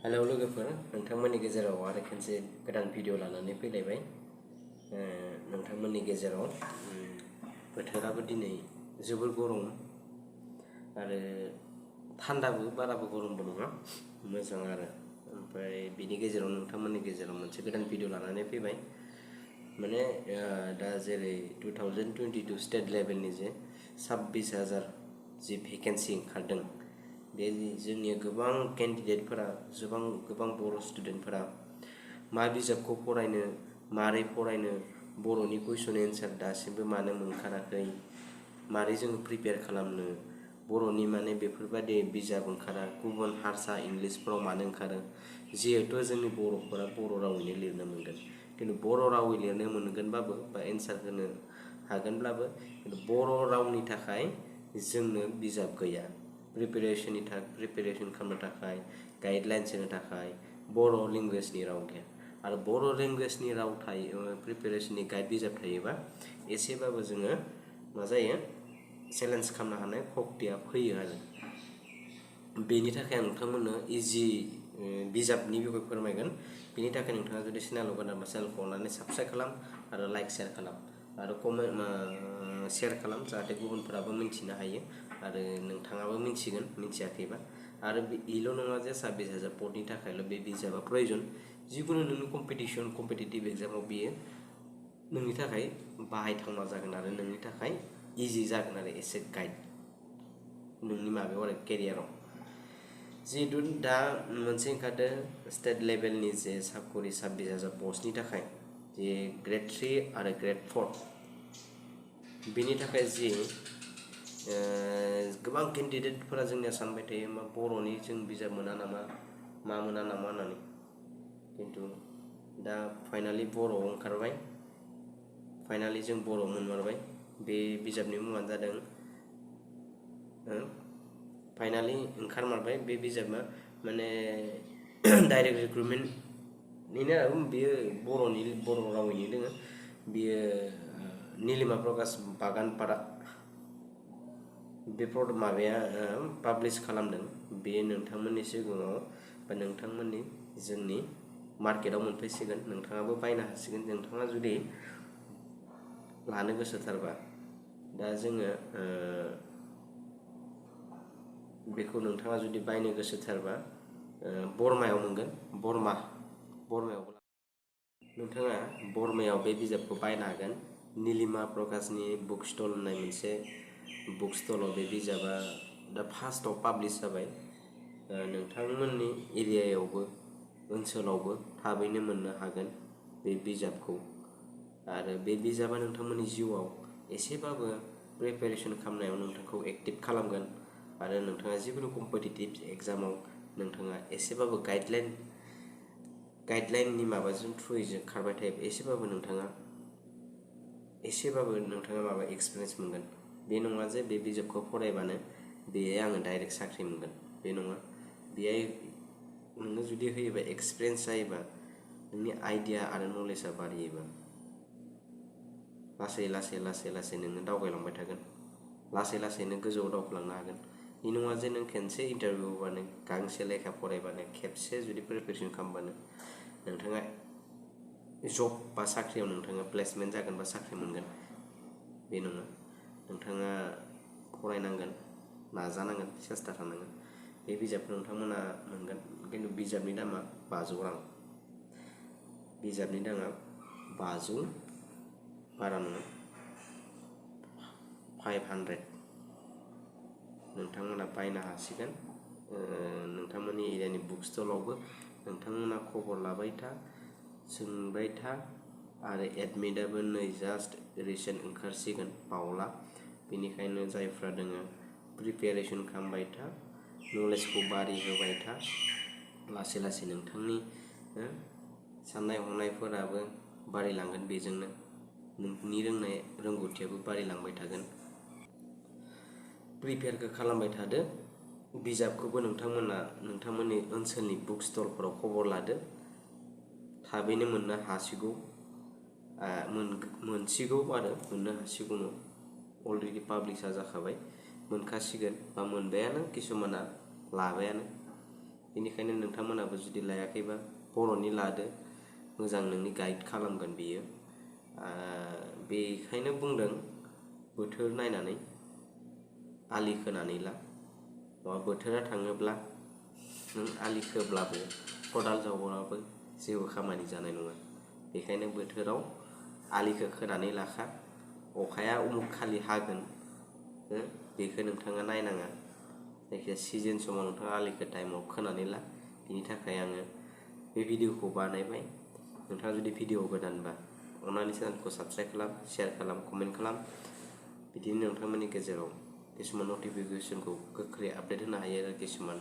Hello लोगोफोर, नोंथांमोननि गेजेराव आरो खनसे गोदान भिडिअ लानानै फैलायबाय। नोंथांमोननि गेजेराव बोथोराबो दिनै जोबोर गरम आरो थान्दाबो, बाराबो गरमबो नङा, मोजां आरो। ओमफ्राय बिनि गेजेराव नोंथांमोननि गेजेराव मोनसे गोदान भिडिअ लानानै फैबाय। माने दा जेरै 2022 स्टेट लेभेलनि जे 26,000 जि भेकेन्सि ओंखारदों, बे जोंनि गोबां केन्डिडेटफोरा गोबां बर' स्टुडेन्टफोरा मा बिजाबखौ फरायनो, मारै फरायनो, बर'नि कुइसन एन्सार दासिमबो मानो मोनखाराखै, मारै जों प्रिपेयार खालामनो, बर'नि माने बेफोरबायदि बिजाब ओंखारा, गुबुन हारसा इंलिसफोराव मानो ओंखारो, जिहेथु जोंनि बर'फोरा बर' रावैनो लिरनो मोनगोन, खिन्थु बर' रावै लिरनो मोनगोनबाबो बा एन्सार होनो हागोनब्लाबो बर' रावनि थाखाय जोंनो बिजाब गैया। प्रिपेरेसन खालामनो थाखाय, गाइडलाइन्स होनो थाखाय बर' लेंगुवेजनि राव गैया। आरो बर' लेंगुवेजनि राव थायो, प्रिपेरेसननि गाइड बिजाब थायोबा एसेबाबो जोङो मा जायो, चेलेन्ज खालामनो हानाय सक्तिया फैयो आरो। बेनि थाखाय आं नोंथांमोननो इजि बिजाबनि बिखय फोरमायगोन। बेनि थाखाय नोंथाङा जुदि चेनेलाव गोदानबा चेनेलखौ अननानै साबस्क्राइब खालाम आरो लाइक शेयार खालाम आरो शेयार खालाम, जाहाथे गुबुनफोराबो मिन्थिनो हायो आरो नोंथाङाबो मिन्थिगोन मिन्थियाखैबा। आरो बेल' नङा जे 26,000 पदनि थाखायल' बे बिजाबा प्रयजन। जिखुनु नोंनि कम्पिटिटिभ एग्जामाव बियो नोंनि थाखाय बाहायथावना जागोन आरो नोंनि थाखाय इजि जागोन आरो एसे गाइड नोंनि माबायाव आरो केरियाराव। जिहेतु दा मोनसे ओंखारदों स्टेट लेभेलनि जे साकरि 26,000 पस्टनि थाखाय, जे ग्रेड 3 आरो ग्रेड 4, बेनि थाखाय जि गोबां केन्डिडेटफोरा जोंनिया सानबाय थायो, मा बर'नि जों बिजाब मोना नामा, मा मोना नामा होननानै। खिन्थु दा फाइनालि बर'आव ओंखारबाय, फाइनालि जों बर' मोनमारबाय। बे बिजाबनि मुङानो जादों फाइनालि ओंखारमारबाय। बे बिजाबा माने डाइरेक्ट रिक्रुटमेन्टनिनो आरो बेयो बर' रावैनो दोङो। बियो निलिमा प्रकाश बागानपारा बे माबाया पाब्लिश खालामदों। बे नोंथांमोननि सिगाङाव बा नोंथांमोननि जोंनि मार्केटाव मोनफैसिगोन, नोंथाङाबो बायनो हासिगोन नोंथाङा जुदि लानो गोसोथारबा। दा जोङो बेखौ नोंथाङा जुदि बायनो गोसोथारबा बरमायाव मोनगोन। बरमायावबो नोंथाङा बरमायाव बे बिजाबखौ बायनो हागोन। निलिमा प्रकाशनि बुक स्टल होननाय मोनसे बुक स्टलाव बे बिजाबा दा फार्स्टआव पाब्लिश जाबाय। नोंथांमोननि एरियायावबो ओनसोलावबो थाबैनो मोननो हागोन बे बिजाबखौ। आरो बे बिजाबा नोंथांमोननि जिउआव एसेबाबो प्रिपेरेसन खालामनायाव नोंथांखौ एक्टिभ खालामगोन आरो नोंथाङा जिखुनु कम्पिटिटिभ एग्जामाव नोंथाङा एसेबाबो गाइडलाइननि माबाजों थ्रुयैजों खारबाय थायोब्ला एसेबाबो नोंथाङा माबा एक्सपिरियेन्स मोनगोन। बे नङा जे बे बिजाबखौ फरायबानो बेहाय आङो डाइरेक्ट साख्रि मोनगोन, बे नङा। बेहाय नोङो जुदि होयोबा, एक्सपिरियेन्स जायोबा, नोंनि आइडिया आरो नलेजआ बारायोबा लासै नोङो दावगायलांबाय थागोन, लासै लासैनो गोजौआव दावखोलांनो हागोन। बे नङा जे नों खेनसे इन्टारभिउ होबानो, गांसे लेखा फरायबानो, खेबसे जुदि प्रिपेरेसन खालामबानो नोंथाङा जब बा साख्रियाव नोंथाङा प्लेसमेन्ट जागोन बा साख्रि मोनगोन, बे नङा। नोंथाङा फरायनांगोन, नाजानांगोन, सेस्था थानांगोन। बे बिजाबखौ नोंथांमोना मोनगोन, खिन्थु बिजाबनि दामा 500 रां। बिजाबनि दामा 500, बारा नङा, 500। नोंथांमोना बायनो हासिगोन नोंथांमोननि एरियानि बुक स्टलावबो। नोंथांमोना खबर लाबाय था, सोंबाय था, आरो एडमिटआबो नै जास्ट रिसेन्ट ओंखारसिगोन बावला। बेनिखायनो जायफ्रा दोङो प्रिपेरेसन खालामबाय था, नलेजखौ बारायहोबाय था। लासै लासै नोंथांनि साननाय हनायफोराबो बारायलांगोन, बेजोंनो नोंनि रोंगौथियाबो बारायलांबाय थागोन। प्रिपेयारखौ खालामबाय थादो। बिजाबखौबो नोंथांमोना नोंथांमोननि ओनसोलनि बुक स्टलफोराव खबर लादो, थाबैनो मोननो हासिगौ, मोनसिगौ आरो मोननो हासिगौ। अलरेडि पाब्लिशा जाखाबाय, मोनखासिगोन बा मोनबायानो, किसुमाना लाबायानो। बेनिखायनो नोंथांमोनाबो जुदि लायाखैबा बर'नि लादो, मोजां नोंनि गाइड खालामगोन बियो। बेखायनो बुंदों बोथोर नायनानै आलि खोनानै ला, नङाबा बोथोरा थाङोब्ला नों आलि खोब्लाबो खदाल जावब्लाबो जेबो खामानि जानाय नङा। बेखायनो बोथोराव आलिखौ खोनानै लाखा। अखाया उमुख खालि हागोन बेखौ नोंथाङा नायनाङा। जायखिया सिजोन समाव नोंथाङा आलिखौ टाइमाव खोनानै ला। बिनि थाखाय आङो बे भिडिअखौ बानायबाय। नोंथाङा जुदि भिडिअ गोदानबा अननानै चेनेलखौ साबस्क्राइब खालाम, शेयार खालाम, कमेन्ट खालाम। बिदिनो नोंथांमोननि गेजेराव किसुमान नटिफिकेसनखौ गोख्रै आपडेट होनो हायो आरो किसुमान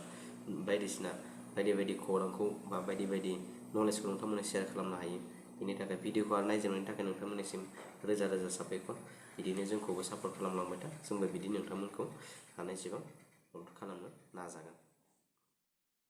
बायदिसिना बायदि खौरांखौ बा बायदि नलेजखौ नोंथांमोननो शेयार खालामनो हायो। बिनि थाखाय भिडिअखौ आरो नायजोबनायनि थाखाय नोंथांमोननिसिम रोजा रोजा साबायखर। बिदिनो जोंखौबो सापर्ट खालामलांबाय था। जोंबो बिदि नोंथांमोनखौ हानायसेबां मदद खालामनो नाजागोन।